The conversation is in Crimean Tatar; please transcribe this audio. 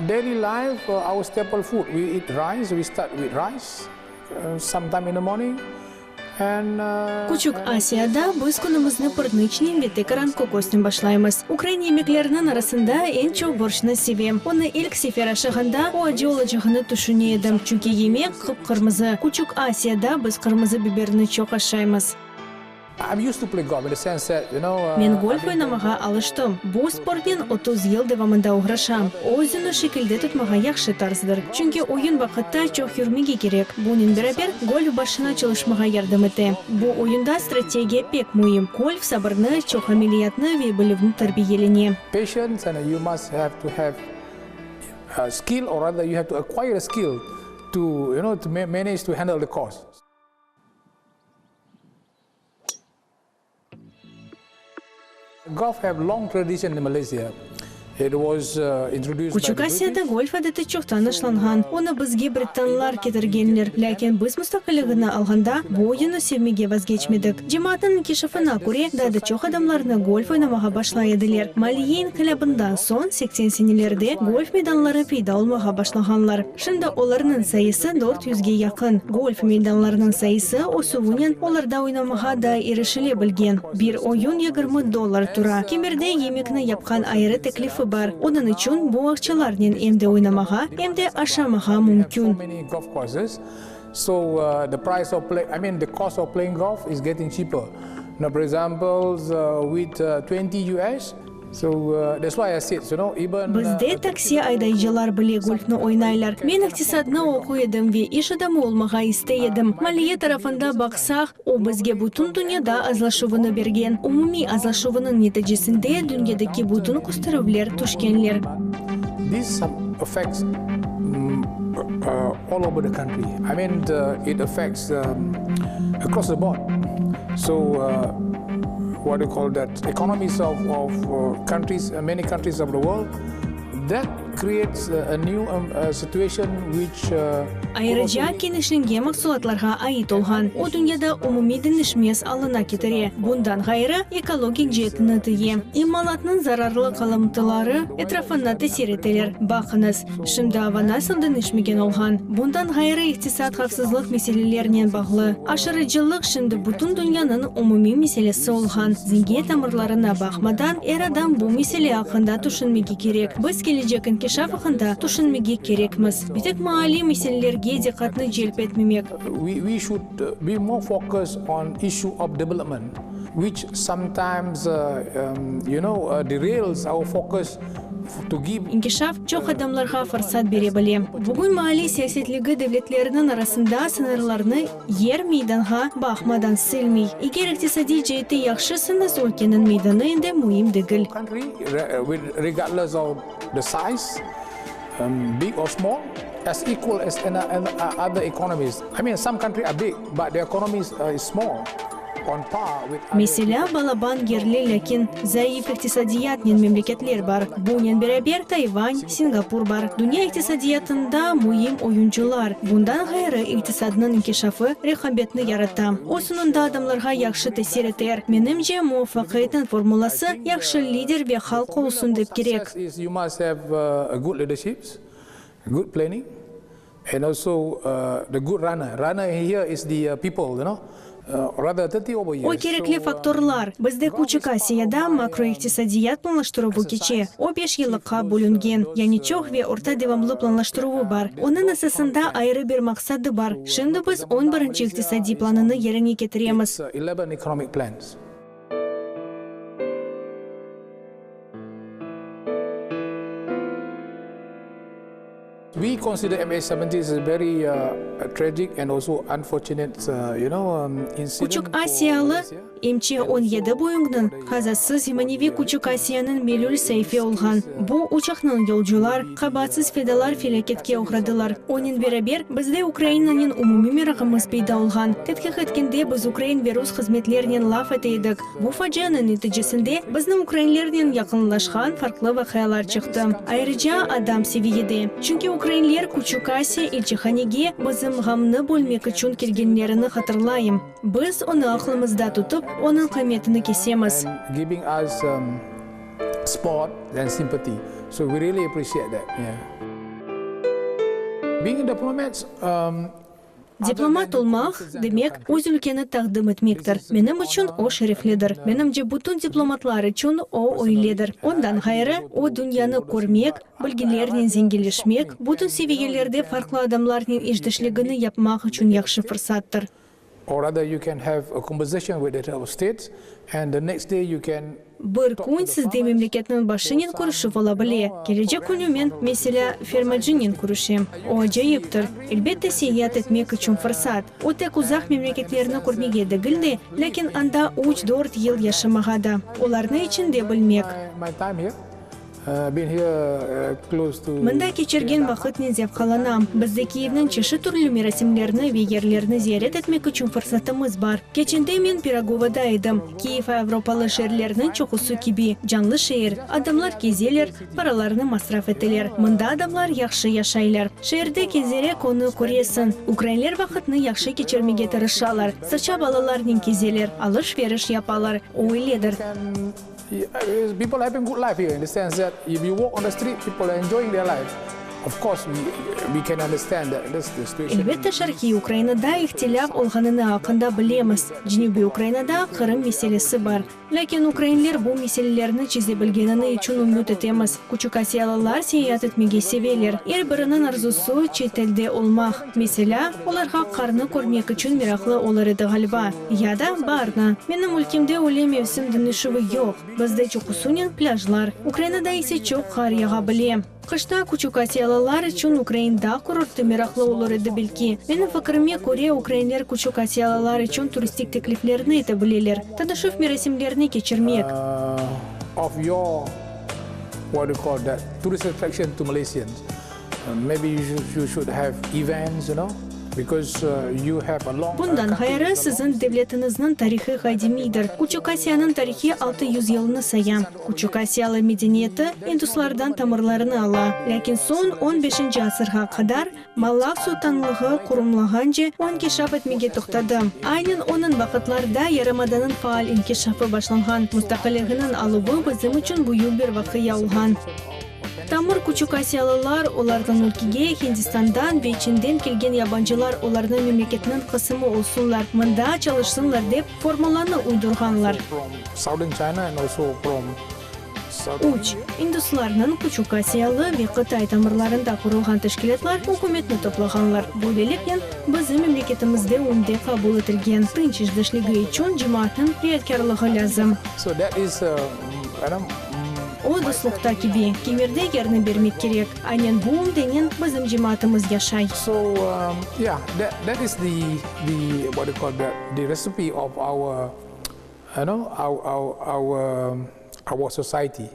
Daily life, our staple food, we eat rice, we start with rice, sometime in the morning, and. Küçük Asiyada biz künümizni pırnıçnen ve tekaran kokosnen başlaymız. Ukrain yemekleriniñ arasında eñ çoq borşçnı sevem. Onı ilk sefer aşağanda, o acı olacağını tüşüne edim, çünki yemek qıp-qırmızı. Küçük Asiyada biz qırmızı biberni çoq aşaymız. Men golf oynamağa alıştım. Bu sportnen 30 yıl devamında oğraşam. Özüni şekilde tutmağa yahşı tarzdır. Çünki oyun vaqıtta çoq yürmege kerek. Bunen beraber, golf başına çalışmağa yardım ete. Bu oyunda strategiya pek müim. Golf sabırnı, çoq ameliyatnı ve bilüvni terbiyelene. Patience and you must have to have a skill or rather you have to acquire a skill to, you know, to manage to handle the course. Golf have long tradition in Malaysia. It was introduced by the Küçük British. Asiyada golf adeti çoqtan aşlanğan. Onı bizge britanlar ketirgenler. Lâkin biz mustaqilligini alğanda, bu oyunnı sevmege vazgeçmedik. Cemaatnıñ inkişafına köre, daa da çoq adamlarnı golf oynamağa başlay ediler. Maliye inqilâbından soñ, 80 senelerde, golf meydanları peyda olmağa başlağanlar. Şimdi olarnıñ sayısı dört yüzge yaqın. Golf meydanlarınıñ sayısı ösüvinen olarda oynamağa da irişile bilgen. Bir oyun 20 dollar tura. Kimerde yemekni yapqan ayrı teklifi bar. Onıñ içün bu aqçalarnen em de oynamağa, em de aşamağa mümkün. Bizde taksi aydayıcılar bile golfni oynaylar. Men iqtisadnı oquy edim ve iş adamı olmağa istey edim. Maliye tarafında baqsaq, o bizge bütün dünyada azlaşuvını bergen. Umumiy azlaşuvınıñ neticesinde dünyadaki bütün kösterüvler tüşkenler. This affects all over the country. I mean, it affects across the board. So, what do you call that, economies of of countries, many countries of the world, that creates a new situation which. Ayrıca, kenişlengen mahsulatlarğa ait olğan, o dünyada umumiy deñişmez alına ketire. Bundan ğayrı, ekologik ceetini tıye. İmalatnıñ zararlı qalımtıları etrafına tesir eteler. Baqıñız, Şimdi ava nasıl deñişmegen olğan? Bundan ğayrı iqtisat havfsızlıq meselelerinen bağlı. Aşırıcılıq şimdi bütün dünyanıñ umumiy meselesi olğan. Dinge tamırlarına baqmadan, er adam bu mesele aqqında tüşünmege kerek. Biz kelecek inkişaf aqqında tüşünmege kerekmiz. Bir tek maalliy meselelerge diqqatnı celp etmemek. We should be more focused on issue of development, which sometimes, you know, derails our focus. İnkişaf çoq adamlarğa fırsat bere bile. Bugün maalliy siyasetligi devletlerniñ arasında sıñırlarnı yer meydanğa baqmadan silmey. Eger iqtisadiy ceette yahşısıñız, ülkeniñ meydanı endi müim degil. Meselâ, balaban yerli, lâkin zayıf iqtisadiyatnen memleketler bar. Bunen beraber, Tayvan, Singapur bar. Dünya iqtisadiyatında müim oyuncılar. Bundan ğayrı, iqtisadnıñ inkişafı reqabetni yarata. O, soñunda adamlarğa yahşı tesir eter. Menimce, muvafaqiyetniñ formulası, yahşı lider ve halq olsun dep kerek. And also the good runner, runner here is the people, you know, rather 30 over years. O kerekli faktorlar. Bizde Küçük Asiyada makroiqtisadiyat planlaştıruvı keçe, o beş yıllıqqa bölüngen, yani çoq ve orta devamlı planlaştıruvı bar. Onıñ esasında ayrı bir maqsadı bar. Şimdi biz on birinci iqtisadiy planını yerine ketiremiz. It's 11 economic plans. We consider MH17 as a very tragic and also unfortunate, you know, incident Küçük Asiyalı MC 17 Boeingniñ qazası zemaneviy Küçük Asiyanıñ melül saife olğan. Bu uçaqnıñ yolcular, qabaatsız fedalar felâketke oğradılar. Onen beraber, bizde Ukrainanen umumiy merağımız peyda olğan. Tedqiq etkende biz ukrain ve rus hızmetlernen laf ete edik. Bu facianıñ neticesinde bizni ukrainlernen yaqınlaşqan farqlı vaqialar çıqtı. Ayrıca adam seviyede. Çünki ukrainler Küçük Asiya elçihanege bizim ğamnı bölmek içün kelgenlerini hatırlayım. Biz onı aqlımızda tutıp, onıñ qıymetini kesemiz. And giving us support and sympathy. So we really appreciate that. Yeah. Being a diplomat, Diplomat olmaq, demek, öz ülkeni taqdim etmektir. Menim içün o şereflidir. Menimce, bütün diplomatlar içün o öyledir. Ondan ğayrı, o, dünyanı körmek, bilgilernen zenginleşmek, bütün seviyelerde farqlı adamlarnen işdeşligini yapmaq içün yahşı fırsattır. Or rather you can have a conversation with the head of state and the next day you can Bir kün sizde memleketniñ başınen körüşüv ola bile. Kelecek künü men, meselâ, fermacınen körüşem. O acayiptir. Elbette, seyaat etmek içün fırsat. O tek uzaq memleketlerni körmege degil de, lâkin anda üç-dört yıl yaşamağa da. Olarnı içinde bilmek. Mında keçirgen vaqıtnen zevqalanam. Bizde Kiyevniñ çeşit türlü merasimlerini ve yerlerini ziyaret etmek içün fırsatımız bar. Keçende men Pirogovoda edim. Kiyev avropalı şeerlerniñ çoqusı kibi, canlı şeer. Adamlar kezeler, paralarını masraf eteler. Mında adamlar yahşı yaşaylar. Şeerde kezerek onı köresiñ. Ukrainler vaqıtnı yahşı keçirmege tırışalar. Saça balalarnen kezeler, alış-veriş yapalar. Öyledir. People having good life here in the sense that if you walk on the street, people are enjoying their life. Of course, we can understand that this the situation. Elbette, Şarqiy Ukrainada ihtilâf olğanını aqqında bilemiz. Cenübiy Ukrainada Qırım meselesi bar. Lâkin ukrainler bu meselelerni çeze bilgenini içün ümüt etemiz. Küçük asiyalılar seyaat etmege seveler. Er biriniñ arzusı, çetelde olmaq. Meselâ, olarğa qarnı körmek içün meraqlı olur edi, ğaliba. Ya da baarnı. Menim ülkemde öyle mevsim deñişüvi yoq. Bizde çoqusınen plâjlar. Ukrainada ise çoq qar yağa bile. Qışta küçük asiyalılar içün ukrain dağ kurortı meraqlı olur edi, belki. Menim fikirime köre, ukrainler küçük asiyalılar içün turistik tekliflerni ete bileler. Tanışuv merasimlerini keçirmek. Of your, what do you call that, tourist attraction to Malaysians. Maybe you should have events, you know, because you have a long. Bundan ğayrı, siziñ devletiñizniñ tarihı qadimiydir. Küçük Asiyanıñ tarihi 600 yılnı saya. Küçük Asiyalı medeniyeti induslardan tamırlarını ala. Lâkin soñ on beşinci asırğa qadar Malak sultanlığı qurumlağance o inkişaf etmege toqtadı. Aynen onıñ vaqıtlarda yarımadanıñ faal inkişafı başlanğan. Mustaqilliginiñ aluvı bizim içün büyük bir vaqia olğan. Tamır küçük asiyalılar, olarnıñ ülkege Hindistandan ve Çinden kelgen yabancılar olarnıñ memleketiniñ qısımı olsunlar, mında çalışsınlar dep, formulanı uydurğanlar. Üç, induslarnıñ küçük asiyalı ve qıtay tamırlarında qurulğan teşkilâtlar ükümetni toplağanlar. Böyleliknen, bizim memleketimizde ümde qabul etilgen tınç işdeşligi içün cemaatnıñ riayetkârlığı lâzim. O, dostluqta kibi, kemerde yerni bermek kerek. Aynen bu ümdenen bizim cemaatımız yaşay. So, yeah, that, that is the, the, what you call that, the recipe of our, you know, our, our, our, our society.